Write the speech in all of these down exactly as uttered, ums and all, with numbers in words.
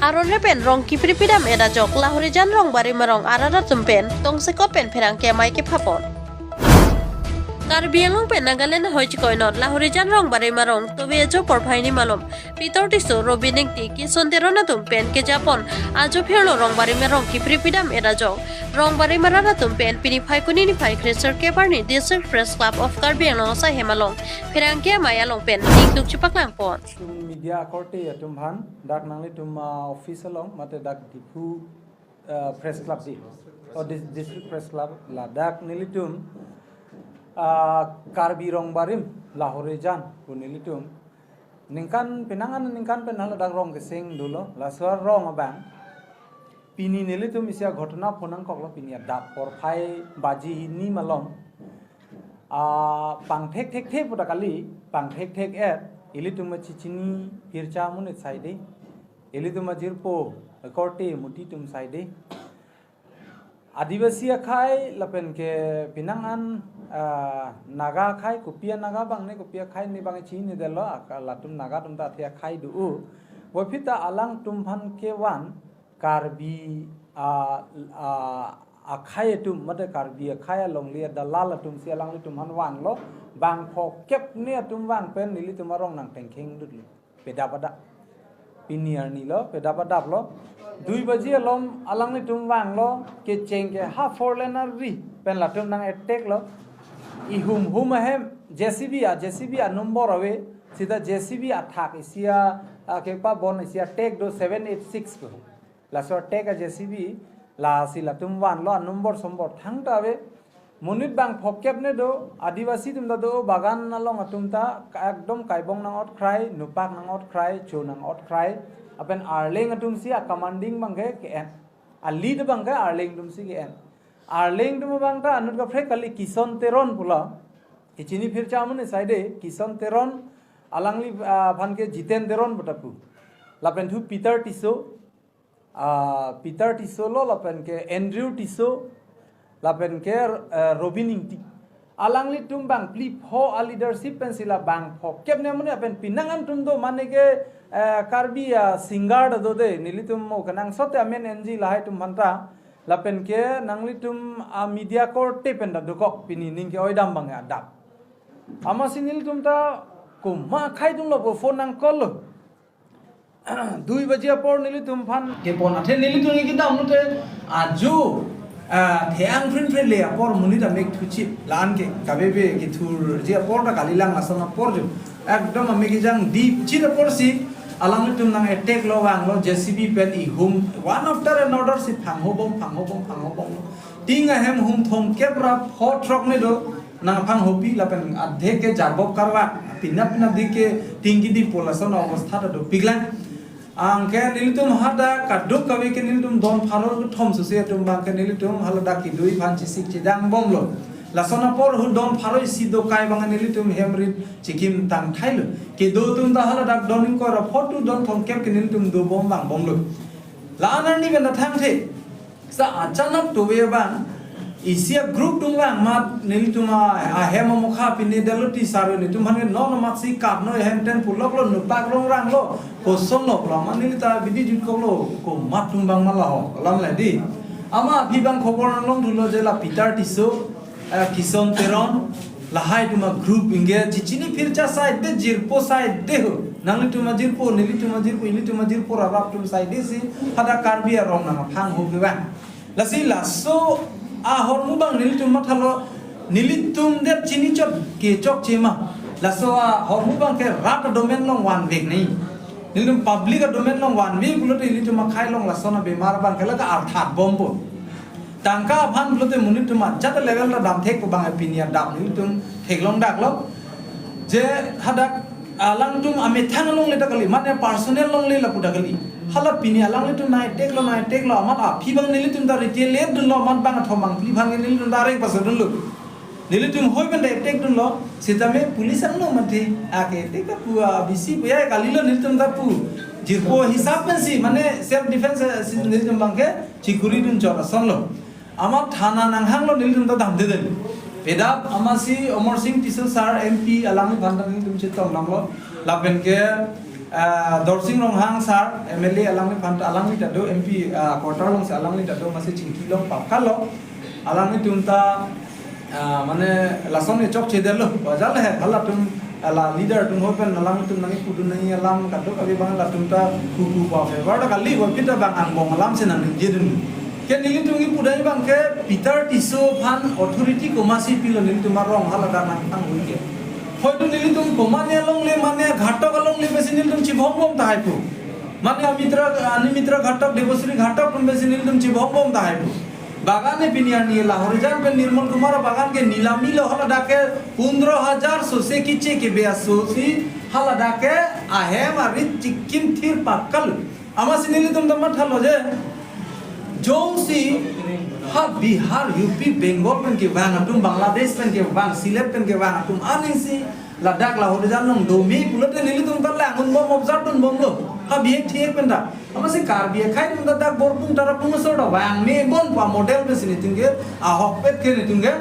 Aron re pen rong kipripidam et ajok Lahorijan Rongbarim arong arat atum pen tongsekot pen pherangke amei kephapon. Karbi Anglong pen Nagaland ahoi chikoinot Lahorijan Rongbarim arong tovi ajo porphai ni malom Peter Tisso, Robin Ingti, Kison Teron atum pen kejapon ajo phirlo Rongbarim arong kipripidam et ajok Rongbarim arat atum pen pini Phaikuni niphai kre-sirkep arni District Press Club of Karbi Anglong asai hem along pherangke amei along pen ningduk chipaklangpon. Tum media akorte atum aphan, dak nanglitum, ah, office along, mate dak Diphu, ah, Press Club di, oh, dis-, District Press Club, ladak nelitum, ah, Karbi Rongbarim, Lahorijan pu nelitum ningkan penang an ningkan pen haladak rong keseng dolo, laso arong abang pini nelitum isi aghotona phonangkoklo, pini adap porphai baji hini malom. Ah, pangthek thekthe pu ta kali, pangthek thek-et, ilitum chechini phircha amonit saide, ilitum ajirpo akorte amuti atum saide. Adivasi akhai lapen ke penang an, ah, Naga akhai, kopi a-Naga abang ne, kopi akhai ne abang chinidetlo, ak-, latum Naga atum ta athe akhai do-o. Puvoiphit ta alangtum aphan kevan Karbi, ah, ah, akhai atum, mate Karbi akhai alongle adalal atum si alanglitum aphan vanglo, bang phokep ne atum vang pen nelitum arong nangtengkheng dutlo. Pedap adap. Pini arni lo, pedap adap lo. Dui baji alom alanglitum vanglo, kecheng ke ha four lane ari pen latum nang-attack lo. Ihum hum ahem, J C B a, J C B a number ave, sita J C B athak isi a, a, kepabon isi a tag do seven eight six ko. Laso tag a J C B, lasi latum vanlo, a number sombor thangta ave. Monit bang phokep ne do, Adivasi atum ta do, bagan along atum ta, ka-, ekdom kaibong nang-ot krai, nupak nang-ot krai, cho nang-ot krai. Lapen Arleng atum si a commanding abang ke, ke-en. A lead abang ke Arleng atum si ke-en. Arleng atum abang ta anut kaprek kali, Kison Teron pulo. Kechini phircha amonit saide, Kison Teron, alangli, ah, aphan ke Jiten Teron pu ta pu. Lapen thu Peter Tisso, ah, Peter Tisso lo, lapen ke Andrew Tisso, lapen ke, eh, Robin Ingti. Alanglitum bang phli pho a leadership pen si la bang phokep ne amonit pen penang an atum do, mane ke, eh, Karbi a singer ta do de, nelitum mo kenangsot te amen enji lahai atum aphan ta. Lapen ke nanglitum a media akorte pen ta dokok, pini ning ke-oidam abang adap. Amatsi nelitum ta komat akhai atum lo pu phone nang-call lo. Dui baji apor nelitum aphan kepon, athe nelitum ke kedam lote ajo, ah, the-ang phrin phrin le apor monit amek thuchit, la-an ke kaveve kethurji apor ta kalilang, lason apor jo. Ekdom amek kejang dipchit apor si alanglitum nang-attack lo, vanglo, J C B pen ihum, one after another si phangho bom, phangho bom, phangho bomlo. Ting ahem hum thomkep ra pho throk ne do, nang phanghopi lapen adhe ke jarbop karvak, pina pina di ke ting kidi po, lason obostha ta dopiklang. Anke nelitum hadak kadokave ke nelitum don pharo thom susi atum abang ke nelitum haladak kedui aphan chesik chedang bomlo. Lason apor hu don pharo isi dokai abang nelitum hem rit chikim tangthailo. Kedo atum ta haladak don ingkoi ra pho tu don thomkep ke nelitum dobom vangbomlo. La-an arni pen ta thangthe. Sa achanak tove abang, isi a group atum vang amat nelitum a, ahem amokha pine dalo ti sar, nelitum aphan ke non amatsi kap noi, hem ten pulok lo, nupak rong rang lo, koson lo, lo amat neli ta bidi jutkok lo, komat atum abang ma la ho, alam le di. Amat aphi abang khobor nanglong thulo je la Peter Tisso, eh, Kison Teron, lahai atum a group ingge chechini phircha saide, jirpo saide ho. Nanglitum ajirpo, nelitum ajirpo, ilitum ajirpo, arap atum saide si hadak Karbi arong nang phangho kevang. Lasi laso ahormu abang nelitum mathalo, nelitum det chini chot kechokche ma. Laso ahormu abang ke rat adomen along vanvek nai. Nelitum public adomen along vanve pulote ilitum akhai along lason abemar abang ke la ka-arthat bompo. Tangka aphan pulote monit atum ajat level ta damthek pu abang pini adap nelitum theklong daklo. Je hadak alangtum amethang alongle ta kali, mane personal alongle lapu ta kali. Hala pini alanglitum nang-attack lo, nang-attack lo, amat aphi abang nelitum ta retaliate dunlo, amat bang athom bang phli aphan nelitum ta areng paso dunlo. Nelitum hoi pen ta attack dunlo, sitame police angno mate, ake attack ta pu, ah, bisi pu ya kalilo nelitum ta pu. Jirpo hisap pensi, mane self defense, eh, si nelitum abang ke chikuri dun chot ason lo. Amat thana nanghanglo nelitum ta damde den. Pedap amatsi Amarsing Tisso sir M P alangliphan ta nelitum chetong damlo. Lapen ke Ah, Dorsing Ronghang sir, M L A alangliphan ta, alangli ta do, M P, ah, quarter alongsi alangli ta do, amatsi chingki long pakalo. Alanglitum ta, ah, mane lason ke chokchedetlo. Wajar le, halatum, ah, la leader atum ho pen alangtum nangkipudun nangji alam kadokave abang latum ta pupu pa favor ta kali, wa kita bang angbong alamsi nangdunjedun. Ke nelitum kipu dai abang ke Peter Tisso aphan authority komatsi pilo nelitum arong haladak nangthang hui ke. Hoito nelitum komatne alongle mane ghatok alongle pensi nelitum chibongbom tahai pu. Mane Amitra, Animitra ghatok, Debasri ghatok atum pensi nelitum chibongbom tahai pu. Bagan ne pini arni la Horijan pen Nirmal Kumar abagan ke nilami lo, haladak ke pundro hajar sose kiche ke be asosi haladak ke ahem arit chikim thir pakal. Amatsi nelitum ta mathalo je, jongsi ha Bihar, U P, Bengal pen kevang atum, Bangladesh pen kevang, Sylhet pen kevang atum aning si ladak la Horijan along domi pulote nelitum ta langdunbom, observe dunbomlo. Ha bihek thihek pen ta. Amatsi Karbi akhai atum ta dak Borpung Tarapung asor ta vangmebom pu amodel pensi nelitum ke ahokpet ke nelitum ke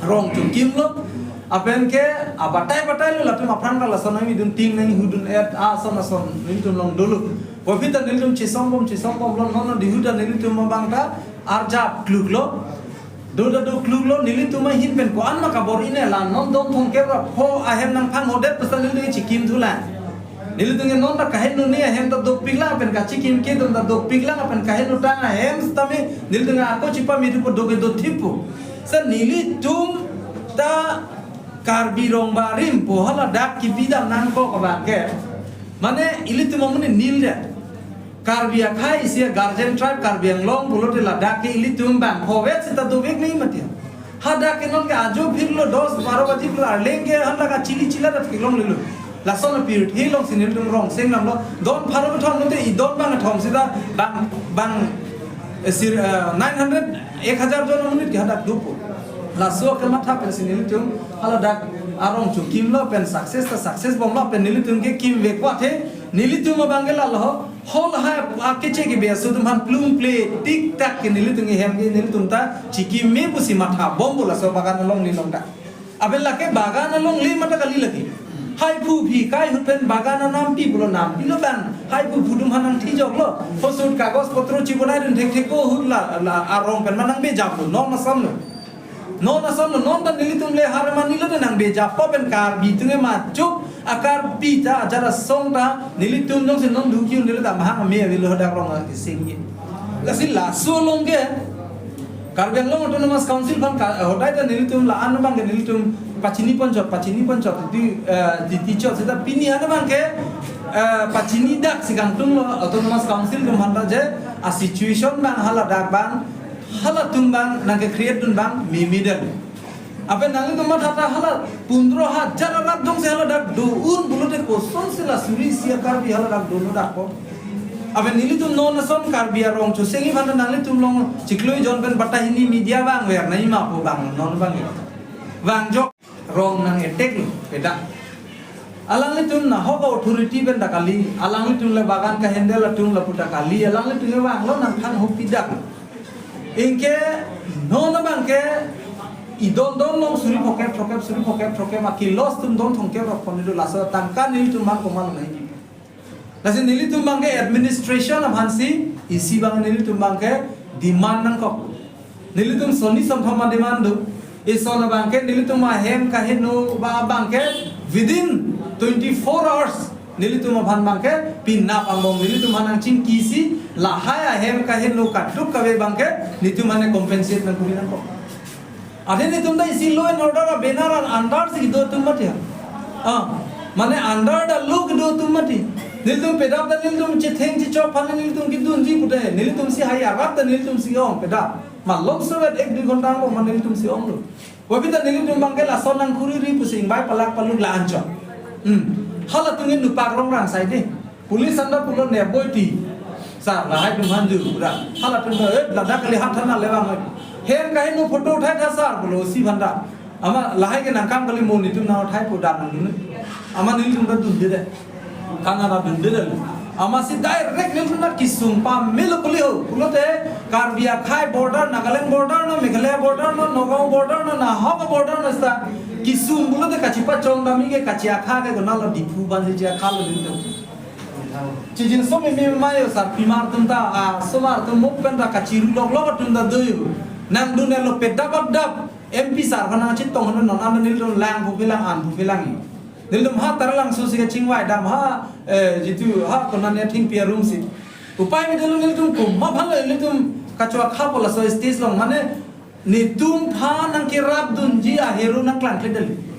rong chokimlo. Lapen ke abatai batailo, latum aphrang ta lason nangdun ting nanghudun-et ason ason nelitum along dolo. Puvoiphit ta nelitum chesongbom chesongbomlo, non non dihu ta nelitum abang ta arjap kluklo. Do ta do kluklo, nelitum ahin pen ko-an ma kabor-i ne, la non don thomkep ra pho ahem nangphanghodet pu ta nelitum chikim thulang. Nelitum non ta kaheno ne ahem ta dopiklang pen kachikim ke don ta dopiklang pen kaheno tang ahem sitame nelitum ako chipame thupo, do ke do thippo. Sa nelitum ta Karbi Rong Barim pu haladak kebidam nangkok abang ke. Mane ilitum amonit nil de. Karbi akhai isi guardian tribe Karbi Anglong pulote ladak ke ilitum bang hovet sita dovek nangji mati. Hadak ke non ke ajo phirlo dos baro baji pulo arleng ke haladak chili chila dat kelonglelo. Lason apirthe alongsi nelitum rong seng namlo. Don pharo kethom lote idon bang kethom sita bang bang, eh, sir, eh, nine hundred, ek hajar jon amonit ke hadak dopo. Laso ke matha pensi nelitum haladak arong chokimlo pen success ta success bomlo pen nelitum ke kimvek wathe nelitum abang ke lalo ho hol ha akeche ke be aso atum aphan plum ple tik tak ke nelitum ke hem ke nelitum ta chikime pusi mathabompo laso bagan alongle along ta. Lapen lake bagan alongle mata kali lake. Hai phu phi kai hut pen bagan anampi pulo, nampilo bang. Hai phu phu atum aphan nangthijoklo. Hosut kagos potro chibonaidun thekthek ko hut la, la arong pen ma nangbejaplo. Non asonlo. Non asonlo, non ta nelitum le har manilo ta nangbejappo pen Karbi atum ke machuk akarpi ta ajar asong ta nelitum jongsi non dukyu nelitum ta mahang ame avelo hadak rong asing ke. Lasi laso along ke Karbi Anglong Autonomous Council aphan ka, hodai ta nelitum la-an abang ke nelitum pachini ponchot, pachini ponchot, di, eh, di tichot sita pini an abang ke, eh, pachini dak si kangtunglo Autonomous Council atum aphan ta je, a situation bang haladak bang, halatum bang, nangke create dun bang, mimi dan. Lapen nanglitum matha ta hala pundro hajar arat dong si haladak do-un pulote kosonsi la suri isi a-Karbi haladak do-un dak ko. Lapen nelitum non ason Karbi arong chosengji aphan ta nanglitum along chiklo jon pen batai hini media bang ver nangji ma pu bang non bang. Bang jok rong nang-etek lo pedak. Alanglitum nahok authority pen ta kali, alanglitum le bagan ka-handle atum lapu ta kali, alanglitum le bang lo nangthang hopi dak. Anke non abang ke idon don long suri phokep thokep, suri phokep thokep, a-kilos atum don thomkep rok phone do, laso tangka nelitum bang komat nangji. Lasi nelitum bang ke administration aphansi isi bang nelitum bang ke demand nangkok. Nelitum soni sonthom a-demand do. Ison abang ke nelitum ahem kaheno ba abang ke within twenty-four hours nelitum aphan bang ke pinap angbong nelitum aphan nangchingkisi lahai ahem kaheno kaduk kave bang ke nelitum aphan compensate nangkuri nangkok. Athe nelitum ta isi law and order a-banner an under si kedo atum mati ha. Ah, mane under the law kedo atum mati. Nelitum pedap ta nelitum chetheng chichok aphan nelitum kedunji pute. Nelitum si hai arap ta nelitum si ong pedap. Malom sovet ek dui ghonta angbong ma nelitum si onglo. Puvoiphit ta nelitum bang ke lason nangkuri ri pusi ingbai palak paluk la-an chot. Hmm. Halatum ke nupak rong rang sai de. Police anta pulo ne boi ti. Sir, lahai atum aphan ju ra. Halatum ta, eh, ladak kali hat thana le bang. Hem kaheno photo uthai tha sir pulo si bhanda. Ama lahai ke nangkam kali mo nelitum nang uthai po dan nangdun. Ama nelitum ta dunde de. Kana na dunde de. Amatsi direct nelitum ta kesung pamelo kuli ho. Pulote Karbi akhai border, Nagaland border no, Meghalaya border no, Nagaon border no, nahok border no sita kesung pulote kachipachong dami ke kachi-akha ke konatlo Diphu bansi chi-akha lo nelitum. Chijin so meme mayo sarpimar atum ta, ah, osomar atum mo pen ta kachiru lok lok atum ta do yo. Nangdun-etlo pedap adap M P sar aphan nangchetong hon non anda nelitum lang pu pilang an pu pilang. Nelitum ha Taralangso si kachingvai dam ha, eh, jitu ha konane thengpi arum si. Upai mi dolo nelitum komat aphan lo nelitum kachua kha pu laso stage along mane netum aphan nangkerapdunji ahero nangklangkledetlo.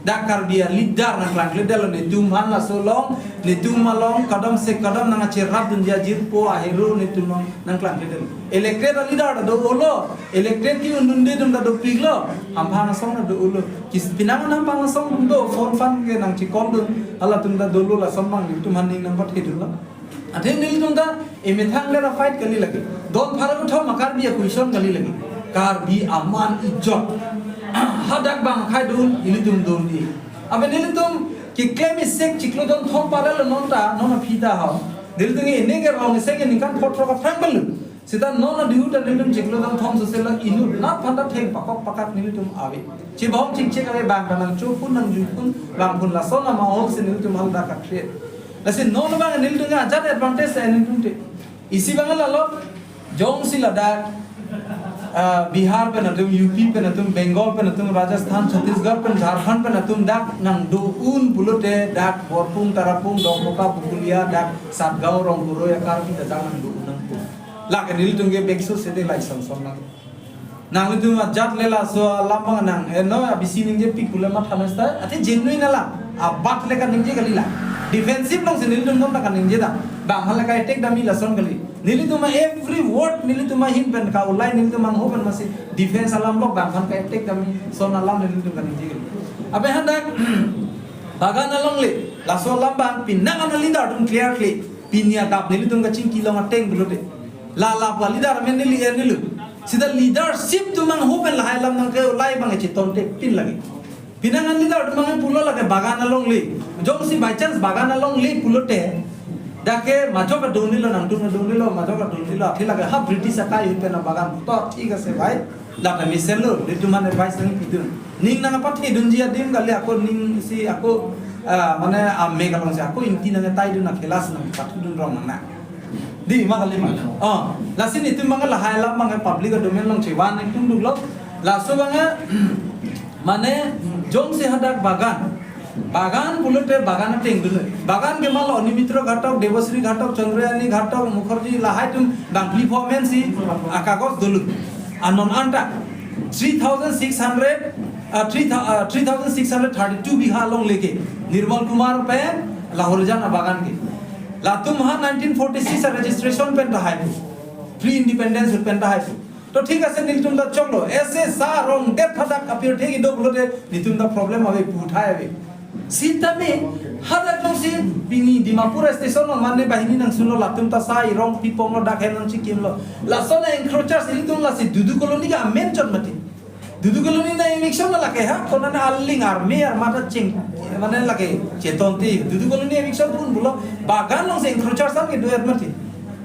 Dak Karbi aleader nangklangkledetlo netum aphan laso along, netum along kadam se kadam nangkacherapdunji ajirpo ahero netum along nangklangkledetlo. Elected aleader ta do-olo, elected ke-undunde atum ta dopiklo, hamphang asong ta do-olo. Kis pinang hamphang asong atum do, phone phan ke nangchecall dun, halatum ta dolo, lason abang netum aphan ning nangpathedunlo. Athe nelitum ta emethang le ra fight kali lake. Don pharo thom Karbi a-question kali lake. Karbi aman ijot. Hadak bang khai dun, ilitum dun di. Abe nelitum keklem isi chiklo don thom parlo non ta, non aphi ta ho. Nelitum ini ke rong isi ke ningkan phongo throk aphrang belu. Seta non adiu ta nelitum chiklo don thom sosela inut nat aphan ta theng pakok pakak nelitum ave. Chibom chingchek ave bang kanang chopun nangjuipun bang pun lason ama hok si nelitum hal dak kathre. Lasi non bang nelitum ajat advantage ta nelitum te. Isi bang lalo jongsi ladak, ah, Bihar pen atum, U P pen atum, Bengal pen atum, Rajasthan, Chhattisgarh pen, Jharkhand pen atum dak nangdo-un pulote dak Borpung, Tarapung, Dongpoka, Bukulia, dak Satgaon, Rongkoroi a-Karbi ta dak nangdo-un nangpo. Lake nelitum ke bekso sete lai son son nang. Nanglitum ajat le laso alam bang nang, eh, no, abisi ningje pik pule matha mesta, athe genuine alam. Abat le kaningje kali la. Defensive along si nelitum non ta kaningje dam. Bang hal ka attack dam-i lason kali. Nelitum a every word nelitum ahin pen ka-ulai nelitum angho pen masi defense alam lok bang hal ka attack dam-i son alam nelitum kaningje kali. Abe hadak Bagan along le, laso alam bang pinang ana leader atum clear kali. Pini adap nelitum kachingki long ateng pulote. La la pa leader amen neli er nelitum. Seta leadership atum angho pen lahai alam nangke-ulai bang chetonte pin lagi. Pinang an leader atum ang pulo lake Bagan along le. Jongsi by chance Bagan along le pulote. Dak ke majok adun nilo, nangtum adun nilo, majok adun nilo. Athe lake ha British akai ahut pen a-Bagan. To thik ase bhai. Lata mesen lo, nelitum aphan advice nangpidun. Ning nangpathedunji adim kali ako ning si ako, ah, mane ame kalong si ako ingti nangtaidun a-class nangpathudun rong nang na. Di ma kali ma. Oh, lasi nelitum bang lahai alam bang public domain along chevan nangtum duklo. Laso bang mane jongsi hadak Bagan. Bagan pulote Bagan ateng dun. Bagan ke malo Nimitra Ghatak, Debasri Ghatak, Chandrayani Ghatak, Mukherjee lahai atum bang performance si akagos dolo. Anon anta three thousand six hundred, uh, three, uh, three thousand six hundred thirty-two bigha along leke Nirmal Kumar pen lahorijan abagan ke. Latum ha nineteen forty-six a registration pen tahai pu. Pre-independence pen tahai pu. To thik ase nelitum ta choklo. Ese sa rong det hadak apirthe kedo pulote nelitum ta problem ave, pu thai ave. Sitame hadak jongsi pini Dimapur station lo mane banghini nangsunlo latum ta sa irong pipong lo dak hem nangchikimlo. Lason a-encroachers nelitum lasi Dudu Colony ke amen chot mati. Dudu Colony na eviction na lake ha, konane aling army armada ching, mane lake chetonte Dudu Colony eviction pun pulo, Bagan alongsi encroachers an kedo-et mati.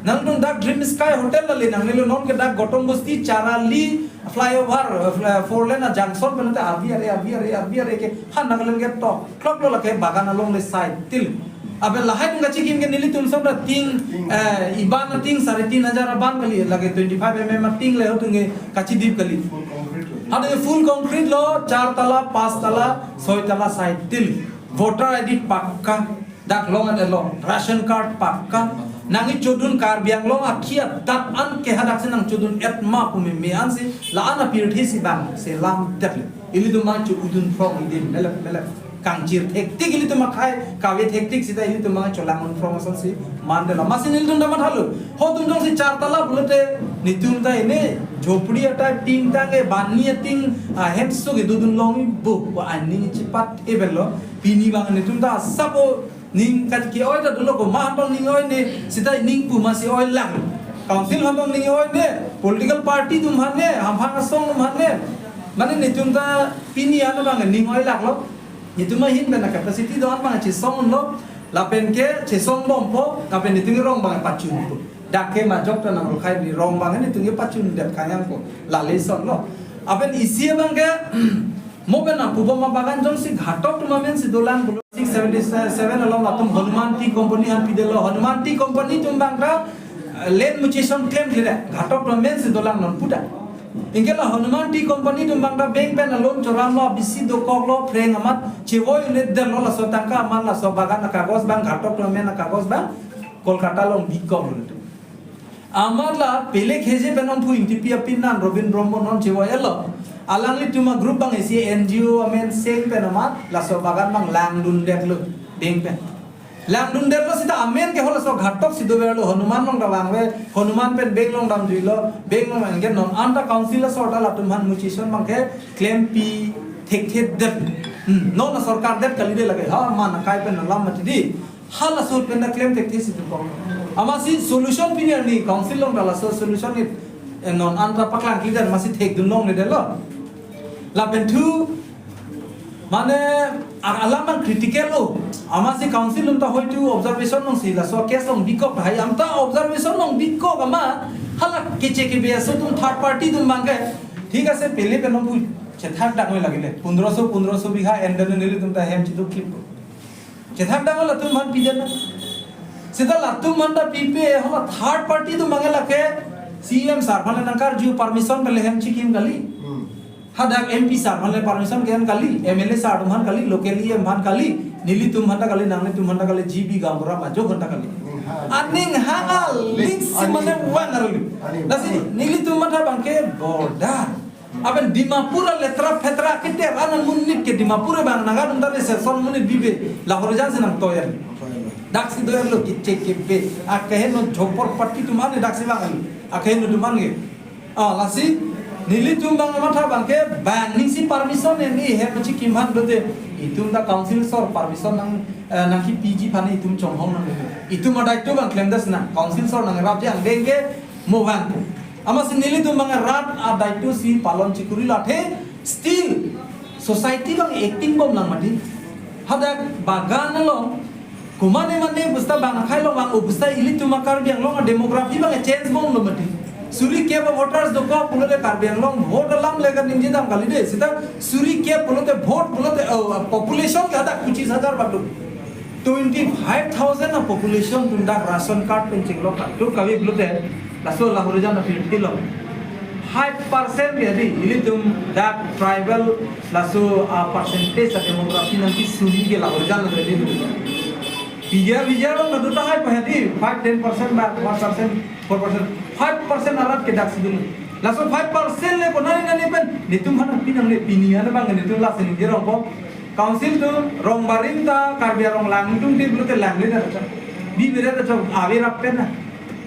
Nangtum dak Dream Sky Hotel lale nangnelo, non ke dak Gautam Bosti, Charali, flyover, uh, fly-, four lane a-junction pen te arvi are, arvi are, arvi are ke ha Nagaland ke tok klok lo lake Bagan along le side til. Abe lahai atum kachikim ke nelitum sab ta ting, eh, iban ting sare tin hajar aban kali lake twenty-five mm ating le atum ke kachidip kali. Full concrete lo. Ade full concrete lo, char tala, pas tala, soi tala side til. Voter I D pakka. Dak long-et along, ration card pakka. Nangkechodun Karbi Anglong akhei adat an ke hadak si nangchodun-et ma pu meme ansi, la-an apirthe si bang selam tek le. Ilitum bang chodun phrong idi melep melep. Kangchir thektik ilitum akhei, kave thektik sita ilitum bang cholang-un phrong asonsi mandela. Masi nelitum damat halo. Ho atum jongsi char tala pulote nelitum ta ine jhopdi atai ting tang ke bani ating, ah, hemso kedodun long-i bo. Wa ani chipat ebel lo. Pini bang nelitum ta sapo ning kan ke-oi ta dolo ko ma aphan ning oi ne, sita ning pu masi oi lang. Council aphan ning oi ne, political party atum aphan ne, hamphang asong atum aphan ne. Mane nelitum ta pini ano bang ning oi lang lo. Nelitum ahin pen a-capacity do-an bang chesong lo. Lapen ke chesong bompo, lapen nelitum rong bang pachunpo. Dak ke majok ta nang rukhai ni rong bang nelitum ke pachun det kanyang ko. Lale son lo. Lapen isi bang ke mo pen a pubom abagan jongsi Ghatok atum amen si dolang pulo. Six seventy seven along latum Hanuman Tea Company aphan pidetlo. Hanuman Tea Company atum abang ta, eh, land muchison klemkle, Ghatok atum amen si dolang non puta. Anke la Hanuman Tea Company atum abang ta bank pen a-loan choramlo, bisi dokoklo, phreng amat chevoi un'edetlo, laso tangka amat laso bagan akagos abang, Ghatok atum amen akagos abang Kolkata along bikoklo latum. Amat la Pele Khezhie pen Amphu Ingtipi apin non Robin Brahmo non chevoi-etlo. Alanglitum a-group abang isi N G O amen seng pen amat laso bagan abang langdundetlo bank pen. Langdundetlo seta amen ke halaso Ghatok si doverlo, Hanuman along ta vangve, Hanuman pen bank along damjuilo, bank along, anke non anta council asor ta latum aphan muchison abang ke klempi thekthedet. Hmm, non a-sorkar det kali de lake, ha, man akai pen alam mati di. Halaso pen ta klem thekthe si tukong. Amatsi solution pini arni council along ta laso solution ni, eh, non anta paklang kalidet, amatsi thekdun longledetlo. Lapen thu, mane, a-, alam abang critical lo. Amatsi council atum ta hoitu observation alongsi laso case along bikok tahai, anta observation along bikok amat, hala keche kebe aso atum, third party atum abang ke, thik ase, Pele pen Amphu chethak dang oi lagile. Pondroso, pondroso bigha and then nelitum ta hem chiduk klip. Chethak dang latum aphan pidet na. Seta latum aphan ta pipe, hala third party atum abang ke lake C E M sir aphan le nangkarju, permission pen le hem chikim kali. Hmm. Hadak M P sir aphan le permission ke-en kali, M L A sir atum aphan kali, local E M aphan kali, nelitum aphan ta kali, nanglitum aphan ta kali, G B Gaonbura majok aphan ta kali. Aning hang a link si mane vang aruli. Aning. Lasi nelitum matha abang ke border. Aben Dimapur a letra phetra keter ana monit ke Dimapur abang Naga atum ta reservation monit bibe, lahore jan si nangtoyar. Dak si doyarlo, keche kebe. Akeheno jhopor party atum ane dak si vang. Akeheno atum an ke. Ah, lasi nelitum abang matha abang ke bang ning si permission ni hem chikim aphan dote. Itum ta council asor permission nang, eh, nangkepiji aphan itum chonghong nang. Itum adai tu abang klemdes na. Council asor nangrapji angdeng ke mo vang. Amatsi nelitum abang rat adai tu si palon chikurilo athe still society abang acting bom lang mati. Hadak bagan along, kumane mane obostha abang akhai along vang obostha, ilitum a-Karbi Anglong a-demography abang change bomlo mati. Suri kep a-voters dokok pulote Karbi Anglong vote alam le kaningje dam kali de. Seta suri kep pulote vote pulote, oh, population ke hadak pochis hajar badu. Twenty-five thousand a-population atum dak ration card pen chinglo ka. Tu kave pulote, laso lahore jan apirtilo. Five percent ke di, ilitum dak tribal laso a-percentage a-demography nangkesuri ke lahore jan apirtilo. Bijar bijar along nadu tahai pa di, five, ten percent ba, one percent, four percent, five percent arat ke dak si dun. Laso five percent le konani nani pen, netum aphan pini nangne, pini an abang netum lasi ningje rong po. Council atum, Rongbarim ta Karbi Anglong lang atum te pulote langledet ta chok. Bibedet ta chok, ave rap pen na.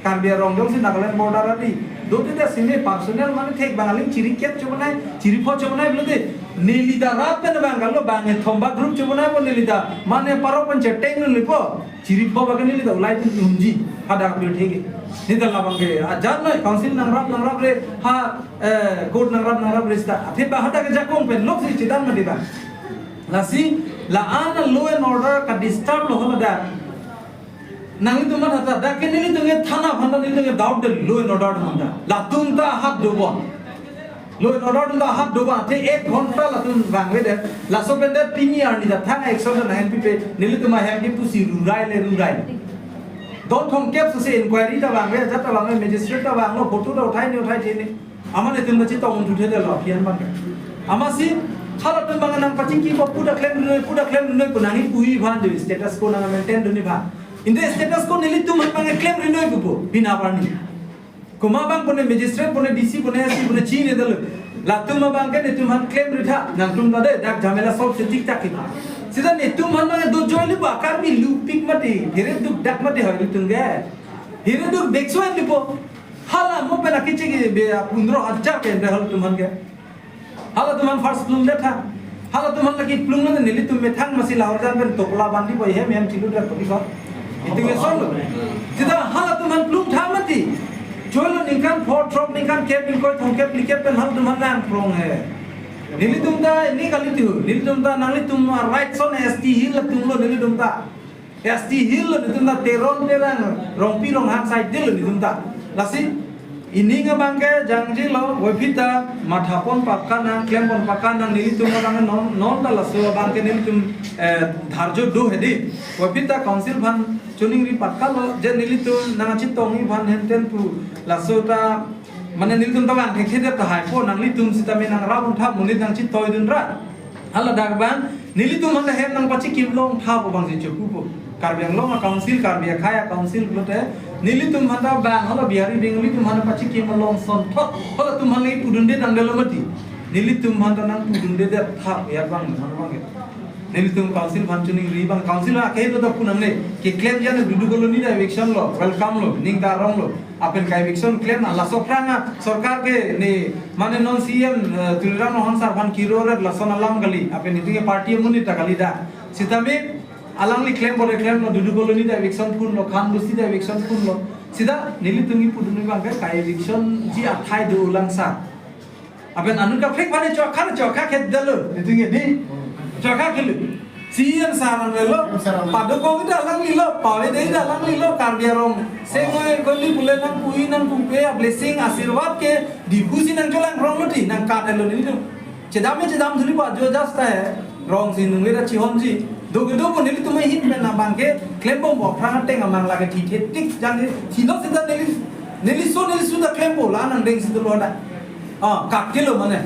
Karbi Anglong jongsi Nagaland border adi. Dote ta sime personal mane thek abang aling chiri kep chobonai, chiri pho chobonai pulote. Neli ta rap pen abang kalo bang e thomba group chobonai po neli ta. Mane parok pen cheteng neli po. Chiri pho abang neli ta ulai pen unji. Hadak bil thek. Neli ta labang ke. Ajan noi council nangrap nangrap re. Ha, eh, court nangrap nangrap re seta. Athe ba hadak ke jakong pen lok si chidan mati ba. Lasi, la-an a-law and order ka-disturb lo hala dak. Nanglitum matha ta, dak ke nelitum ke thana aphan ta nelitum ke doubt de law and order atum aphan ta. Latum ta hat dobom. Law and order atum ta hat dobom. Athe ek ghonta latum vangvedet. Laso pen det pini arni ta thang action ta nangpipe. Nelitum ahem ke pusi rurai le rurai. Don thomkep sose inquiry ta vangve, ajat ta vangve, magistrate ta vanglo, photo ta uthai ne uthai the ne. Amat netum ta chetong thuthedetlo aphi an abang. Amatsi, halatum abang nangpachingki po, pu ta klemri noi, pu ta klemri noi pu nangkipuji aphan jo, status quo nang-maintain dunji aphan. Ante status quo nelitum aphan abang klemri noi pupo, pini arni. Komat abang pune magistrate, pune D C, pune S P, pune chinine detlo. Latum abang ke netum aphan klemri tha, nangtum ta de, dak jamela solve se thikthak ke. Seta netum aphan abang dojoi le ba Karbi lupik mati, hirit duk dak mati hoi netum ke. Hirit duk beksuan lipo. Hala mo pen akecheke be pondro hajar ke ante halatum aphan ke. Halatum aphan first plungdet tha. Halatum aphan lake plung lo nelitum methang masi lahore jan pen tokla bandi po hem hem chilu det po kison. Itum ke son lo. Seta halatum aphan plung tha mati. Cholo ningkan pho throk ningkan kep ingkoi thomkep phlikep pen halatum aphan nangprong he. Nelitum ta ne kali tu. Nelitum ta nanglitum right son S T hill atum lo nelitum ta. S T hill lo netum ta, Teron Terang, Rongpi Ronghang side lo netum ta. Lasi, Ining abang ke jangjilo, voiphit ta mathapon pakka nang, klempon pakka nang, nelitum abang non, non ta laso abang ke nelitum, eh, dharjo do hedi. Voiphit ta council aphan choningri pakka lo, je nelitum nangchetongji aphan henten pu laso ta, mane nelitum ta bang thekthe det tahai po, nanglitum sitame nangrap un thap monit nangchetoidun ra. Hala dak bang, nelitum aphan ta hem nangpachikim long tha pu bang si choku po. Karbi Anglong a-council, Karbi akhei a-council pulote, nelitum aphan ta bang, hala Bihari Bengali atum aphan ta pachikim long son thot, hala atum aphan lagi pudunde tangdelo mati. Nelitum aphan ta nangpudunde det tha, ya bang, mana bang ya. Nelitum council aphan choningri bang, council akhei lo ta punang ne, keklem jan Dudu Colony ta eviction lo, welcome lo, ning ta arong lo. Lapen ka-eviction klem na laso aphrang a sorkar ke ne mane non C M, eh, Tuliram Ronghang sar aphan kiro ret lason alam kali. Lapen itum ke party amonit ta kali da. Sitame alangli klem bole klemlo, Dudu Colony ta eviction phunlo, Khan Bosti ta eviction phunlo. Sita nelitum kipudun abang ke ka-eviction ji athai dolang sar. Lapen anut kaprek aphan chokha chokha khet dalo, nelitum ke ni. Chokha kelo. C M sar an lo, C M sar an lo. Padukong ta alangli lo, pavedetji ta alangli lo, Karbi arong. Sengoi koli pule nangpuji nangpupe a-blessing asirwad ke Diphu si nangcholang rong lo ti, nangkat lo nelitum. Chedam me chedam thuli pa jo jas ta he, rong si nung le ta chihonji. Do kedo pu nelitum ahin pen abang ke, klembom bo aphrang ateng amang lake thithe tik jan ni, thilo sita neli, neliso neliso ta klempo la nangdeng si dolo da. Ah, kak kelo mane.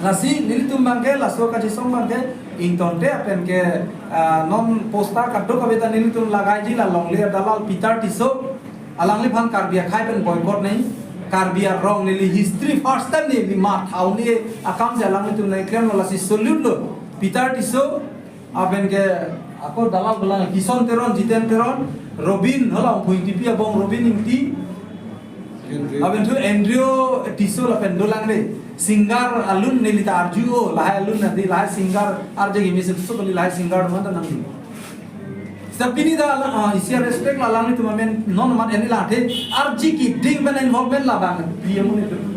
Lasi nelitum abang ke, laso kachesong abang ke, ingtonte lapen ke, ah, non poster kadokave ta nelitum lagaiji, la longle dalal Peter Tisso, alangliphan Karbi akhei pen boycott nangji, Karbi arong neli history first time neli mathau ni akam si alanglitum nang klemlo, lasi salute lo, Peter Tisso, lapen ke ako dalal belang Kison Teron, Jiten Teron, Robin, hala Phu Ingtipi abong Robin Ingti, lapen thu Andrew Tisso lapen dolang de. Singer alun neli ta arju o, lahai alun nadi, lahai singer arje kimi sip suk kali, lahai singer mana ta nangdi. Sita pini ta alang, ah, isi a-respect la alanglitum amen non man eni la the, arje keding pen involvement la bang, dia muni tu.